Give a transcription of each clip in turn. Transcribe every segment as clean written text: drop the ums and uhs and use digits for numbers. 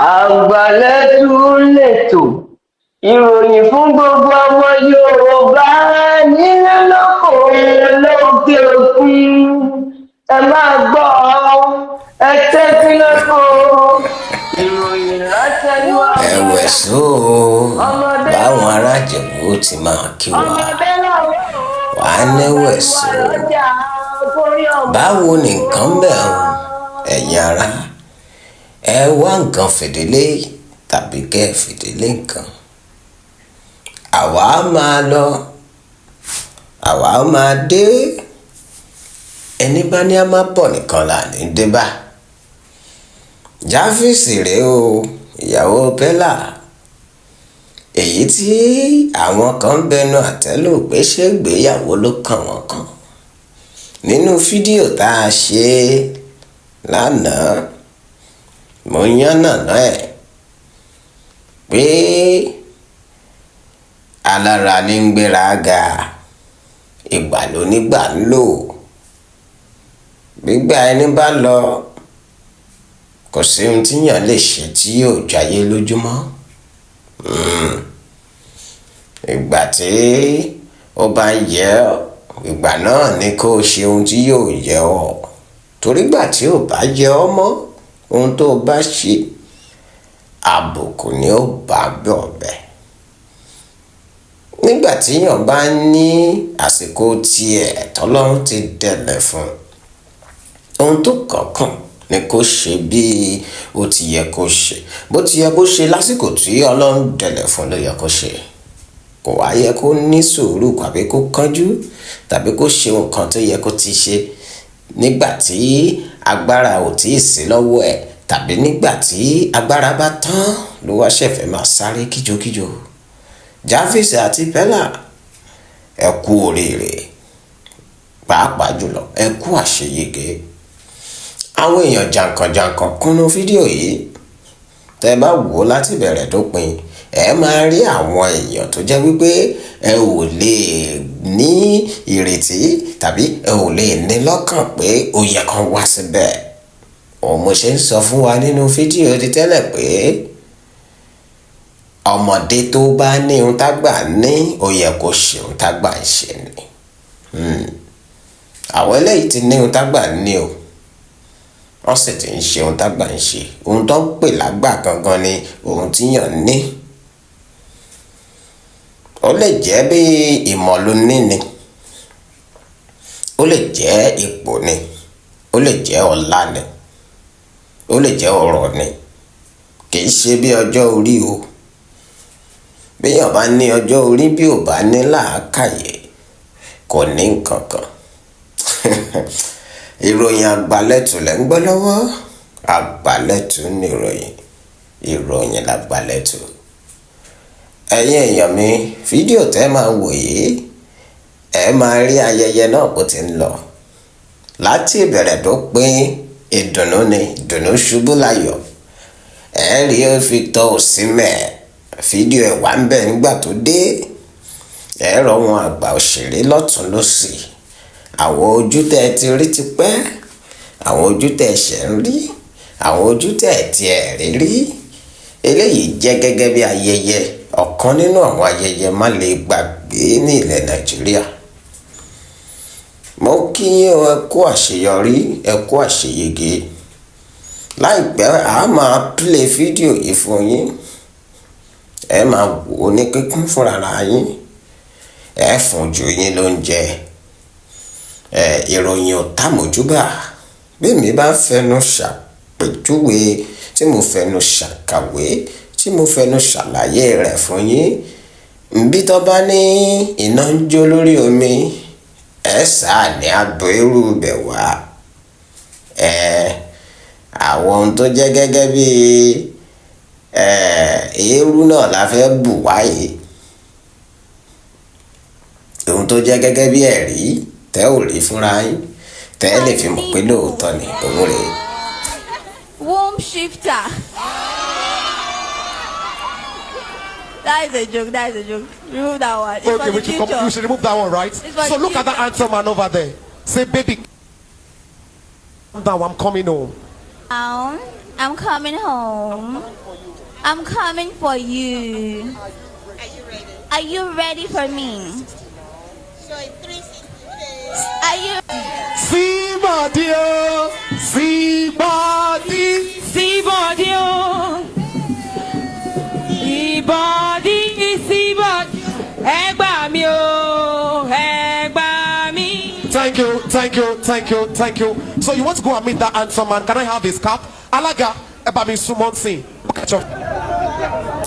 Àgbàlẹ́tù lẹ̀tọ́ ìròyìn fún gbogbo ọmọ Yorùbá nílé lóko lókè òkun. Ẹ máa gbọ́, ẹ tẹ́tí lẹ́kọ̀ọ́ ìròyìn látẹnu Ẹ̀wẹ̀ só o, báwọn ará Ìjẹ̀bú ó ti máa kí wa ọmọdé làwọn wàá nẹ́wẹ̀ só. Lọ́jà kórí ọmọ. Báwo ni nǹkan bẹ̀ o, ẹ̀yin ará? Ẹ wá nǹkan fìdílé tàbí kẹ́ ẹ fìdílé nǹkan. Àwa á máa lọ, àwa á máa dé. Ẹni bá ní a máa bọ̀ nìkan là ní dé bá. Jarvis rèé o, ìyàwó Bella, èyí tí àwọn kan ń bẹnu àtẹ́ lù pé ṣé ìgbéyàwó ló kàn wọ́n kàn. Nínú fídíò tá a ṣe lánàá, mo yánnàná ẹ̀ pé alára ní ń gbéra ga, ìgbà ló nígbà ń lò. Gbígbà ẹni bá lọ, kò sí ohun tíyàn lè ṣe tí yóò jayé lójúmọ́. Ìgbà tí ó bá ń yẹ ọ́, ìgbà náà ni kó o ṣe ohun tí yóò yẹ ọ́, torí gbà tí ò bá yẹ ọ́ mọ́, ohun tó o bá ṣe, àbùkù ni ó bá bọ̀ bẹ́ẹ̀. Nígbà tíyàn bá ní àsìkò tiẹ̀ tọ́lọ́run ti dẹ̀lẹ̀ fún ohun tó kọ̀ọ̀kan ni kó ṣe bí ó ti yẹ kó ṣe, bó ti yẹ kó ṣe lásìkò tí Ọlọ́run dẹ̀lẹ̀ fún ló yẹ kó ṣe. Kò wá yẹ kó ní sùúrù tàbí kó kánjú tàbí kó ṣe nǹkan tó yẹ kó ti ṣe nígbà tí agbára ò tí ì sí lọ́wọ́ ẹ̀, tàbí nígbà tí agbára bá tán ló wá ṣẹ̀fẹ̀ máa sáré kíjokíjo. Jarvis àti Bella, ẹ kú oríire, pàápàá jùlọ ẹ kú àṣeyege. Àwọn èèyàn jàǹkànjàǹkàn kúnnú fídíò yìí. Tẹ́ bá wò ó láti bẹ̀rẹ̀ dópin, ẹ máa rí àwọn èèyàn tó jẹ́ wípé ẹ ò lè ní ìrètí tàbí ẹ ò lè ní lọ́kàn pé ó yẹ kán wá síbẹ̀. Òun mo ṣe ń sọ fún wa nínú fídíò ti tẹ́lẹ̀ pé ọmọdé tó bá ní ohun tágbà ní, ó yẹ kó ṣe ohun tágbà ń ṣe ni. Àwọn eléyìí ti ní ohun tágbà ní o, wọ́n sì ti ń ṣe ohun tágbà ń ṣe. Ohun tó ń pè lágbà gangan ni ohun tíyàn ní. Ó lè jẹ́ bí ìmọ̀ ló ní ni, ó lè jẹ́ ipò ni, ó lè jẹ́ ọlá ni, ó lè jẹ́ ọrọ̀ ni. Kì í ṣe bí ọjọ́ orí o. Béèyàn bá ní ọjọ́ orí, bí ò bá ní làákàyè, kò ní nǹkan kan. Ìròyìn àgbàlẹ̀tù lẹ́ ń gbọ́ lọ́wọ́. Àgbàlẹ̀tù ní ìròyìn, ìròyìn làgbàlẹ̀tù. Ẹ̀yin èèyàn mi, fídíò tẹ́ máa wò yìí, ẹ máa rí ayẹyẹ náà bó ti ń lọ láti ìbẹ̀rẹ̀ dópin. Ìdùnnú ni, ìdùnnú ṣubú láyọ̀. Ẹ rí Victor Osimhen, fídíò ẹ̀ wà ń bẹ̀ nígbà tó dé. Ẹ rọ wọn àgbà òṣèré lọ́tún lọ́sì, àwọn ojú tẹ́ ẹ ti rí ti pẹ́, àwọn ojú tẹ́ ẹ ṣẹ̀ ń rí, àwọn ojú tẹ́ ẹ ti ẹ̀ rí rí. Eléyìí jẹ́ gẹ́gẹ́ bí ayẹyẹ, ọ̀kan nínú àwọn ayẹyẹ má lè gbàgbé ní ilẹ̀ Nàìjíríà. Mo kí yín o, ẹ kú àṣeyọrí, ẹ kú àṣeyege. Láìpẹ́, a máa play fídíò yìí fún yín, ẹ máa wò ó ní kíkún fúnra yín, ẹ fún ju yín lóúnjẹ ẹ. Ìròyìn ò támójúbà. Bí mi bá fẹnu ṣàpèjúwe, tí mo fẹnu ṣàkàwé, tí mo fẹnu ṣàlàyé rẹ̀ fún yín, nbí tó bá ní iná ń jó lórí omi, ẹ sáà ní abo irú bẹ̀ wá. Ẹ àwọn ohun tó jẹ́ gẹ́gẹ́ bí ẹ eérú náà la fẹ́ bù wáyé, ohun tó jẹ́ gẹ́gẹ́ bí ẹ̀rí tẹ́ ò rí fúnra yín, tẹ́ ẹ lè fi mọ̀ pé lóòótọ́ ni òun rèé. Womb shifter. That is a joke. That is a joke. Remove that one. It's Okay, for the we should, come, future. We should remove that one, right? It's for So the look at that future. handsome man over there. Say, "Baby, calm down, I'm coming home." I'm coming home. For I'm coming for you. Are you ready? Are you ready for me? So in 360 days. Are you Síbọ̀dí o, síbọ̀dí. Síbọ̀dí o, ìbọ̀dí síbọ̀dí, ẹ gbà mí o, ẹ gbà mí. Thank you, thank you, thank you, thank you. So you want to go and meet that handsome man? Can I have his cap? Alága, ẹ bá mi súnmọ́ sí. Catch up.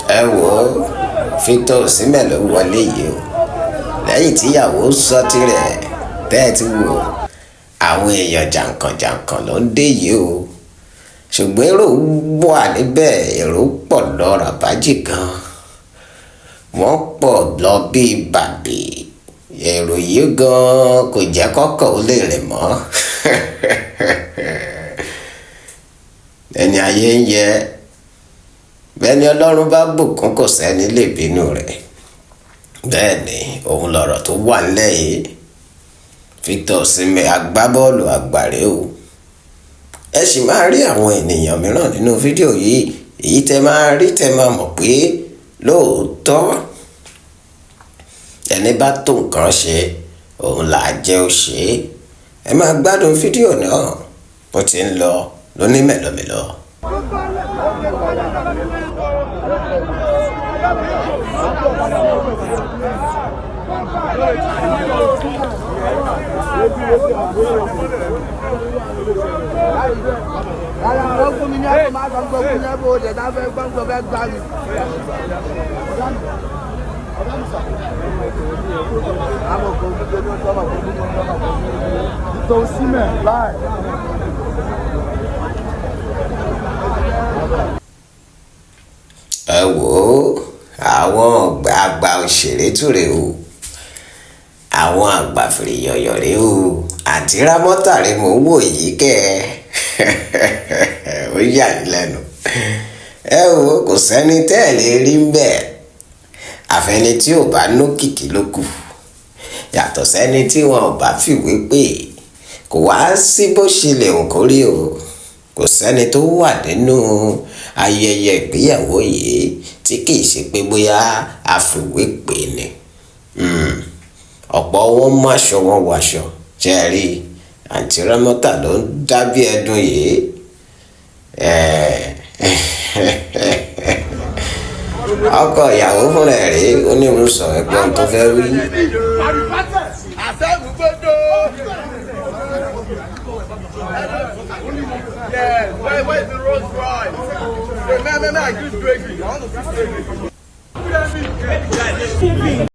Ẹ wò ó, Victor Osimhen ló wọlé yìí o, lẹ́yìn tíyàwó sọ tirẹ̀. Tẹ́ ẹ ti wò, àwọn èèyàn jàǹkànjàǹkàn ló ń dé yìí o, ṣùgbọ́n èrò wà níbẹ̀, èrò pọ̀ lọ ràbájì gan, wọ́n pọ̀ lọ bíi bàbí. Èrò yìí gan kò jẹ́ kọ́kọ́ ó lè rìn mọ́. Ẹni ayé ń yẹ bẹ́ẹ̀ni, Ọlọ́run bá bùkún, kò sẹ́ni lè bínú rẹ̀. Bẹ́ẹ̀ ni òun lọ̀rọ̀ tó wà nílẹ̀ yìí. Victor Osimhen, agbábọ́ọ̀lù àgbàre o. Ẹ sì máa rí àwọn ènìyàn mìíràn nínú fídíò yìí, èyí tẹ máa rí, tẹ máa mọ̀ pé lóòótọ́, ẹni bá tó nǹkan ṣe, òun là á jẹ́ ó ṣe é. Ẹ máa gbádùn fídíò náà bó ti ń lọ lóní mẹ̀lọ́mẹ̀lọ́. Ẹ wò ó, àwọn àgbà òṣèré túre o, àwọn àgbà fìrìyọ̀yọ̀ rèé o. Àǹtí Rámọ́tà rèé mò ń wò yìí kẹ́ ẹ, ó yà yín lẹ́nu. Ẹ wò ó, kò sẹ́ni tẹ́ ẹ̀ lè rí ń bẹ̀, àfẹni tí ò bá nókìkí ló kù, yàtọ̀ sẹ́ni tí wọn ò bá fìwé pè. Kò wá sí bó ṣe lè hùn kó rí o, kò sẹ́ni tó wà nínú ayẹyẹ ìgbéyàwó yìí tí kì í ṣe pé bóyá àfìwé pè ni. Ọ̀pọ̀ wọn mú aṣọ wọn wọṣọ. Ṣe é rí àǹtí Rámọ́tà ló ń dábí ẹdun yìí. Ọkọ ìyàwó fúnra ẹ̀ rí onírúurú ẹ̀gbọ́n tó fẹ́ wí. Yeah, where is the Rolls Royce? Man, man, man, I use gravy. I want to see gravy.